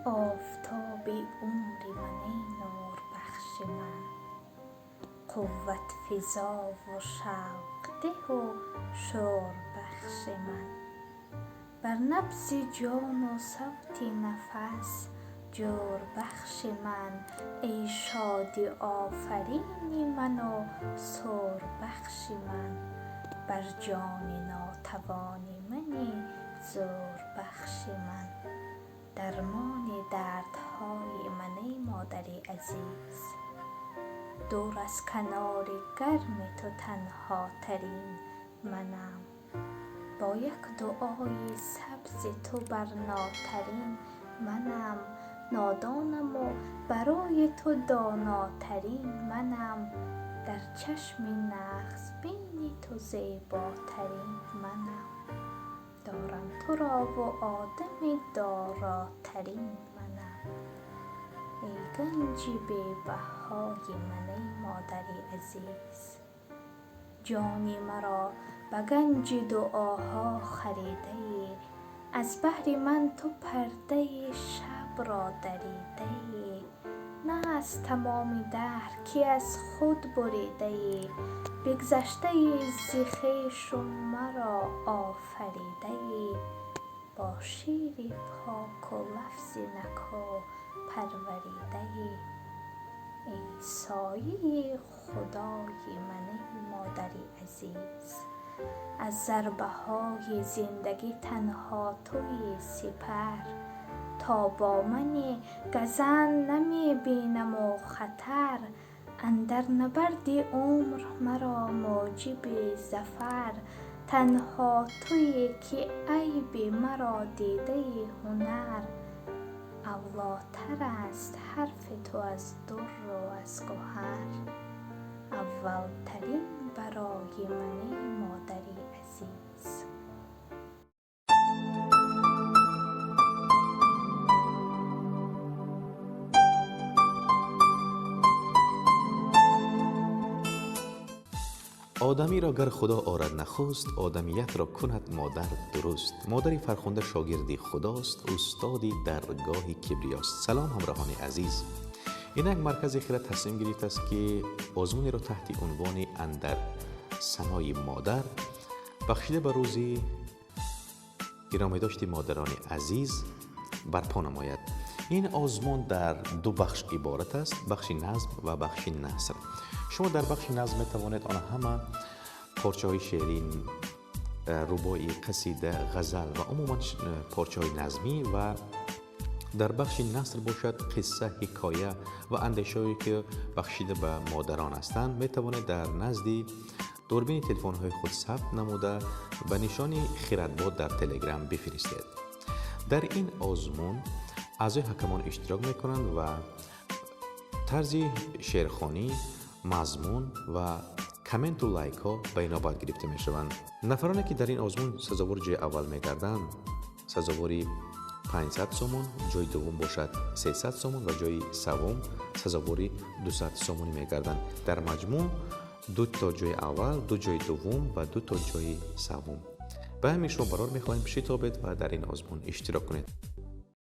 Офтоби умри ман, эй нурбахши ман. Қувватфизову шавқдиҳу шӯрбахши ман. Бар набзи ҷону савти нафас ҷӯрбахши ман. Эй шодӣ офарини ману сурбахши ман. Бар ҷони нотавони мани зӯрбахши ман. Дармони дардҳои ман, эй модари азиз. Дур аз канори гарми ту танҳотарин манам. Бо як дуои сабзи ту барнотарин манам. Нодонаму барои ту донотарин манам. Дар чашми нағзбини ту зеботарин манам. Дорам турову одами доротарин манам. Эй ганҷи бебаҳои ман, эй модари азиз. Ҷони маро ба ганҷи дуоҳо харидаӣ. Аз баҳри ман ту пардаи шабро даридаӣ. На аз тамоми даҳр ки аз худ буридаӣ. Бигзаштаи зи хешу маро офаридаӣ. Бо шири поку лафзи нако парваридаӣ. Эй сояи худои ман, эй модари азиз. Аз зарбаҳои зиндагӣ танҳо туи сипар. То бо мани газанд намебинаму хатар. Андар набарди умр маро мӯҷиби зафар. Танҳо туе ки айби маро дидаи ҳунар. Авлотар аст ҳарфи ту аз дурру аз гуҳар. Аввалтарин барои ман, эй модари азиз. Одамиро гар Худо орад нахуст, одамиятро кунад модар дуруст. Модари фархунда шогирди худост, устоди даргоҳи кибриёст. Салом, ҳамроҳони азиз. Инак маркази хирад тасмим гирифтааст, ки озмунеро таҳти унвони андар санои модар бахшида ба рӯзи гиромидошти модарони азиз барпо намояд. Ин озмун дар ду бахш иборат аст: бахши назм ва бахши наср. Шумо дар бахши назм метавонед он ҳама порчаҳои шеърӣ, рубоӣ, қасида, ғазал ва умуман порчаҳои назмӣ, ва дар бахши наср бошад қисса, ҳикоя ва андешаҳое ки бахшида ба модарон ҳастанд, метавонед дар назди дурбини телефонҳои худ сабт намуда ба нишони Хиратбот дар Телеграм бифиристед. Дар ин озмун аъзои ҳакамон иштирок мекунанд ва тарзи шеърхонӣ, мазмун ва комменту лайкҳо ба инобат гирифта мешаванд. Нафароне ки дар ин озмун сазовори ҷои аввал мегарданд, сазовори 500 сомон, ҷои дуввум бошад 300 сомон ва ҷои севум сазовори 200 сомонӣ мегарданд. Дар маҷмӯъ ду то ҷои аввал, ду ҷои дуввум ва ду то ҷои севум. Ба ҳамин шумо барор мехоҳем, шитобед ва дар ин озмун иштирок кунед.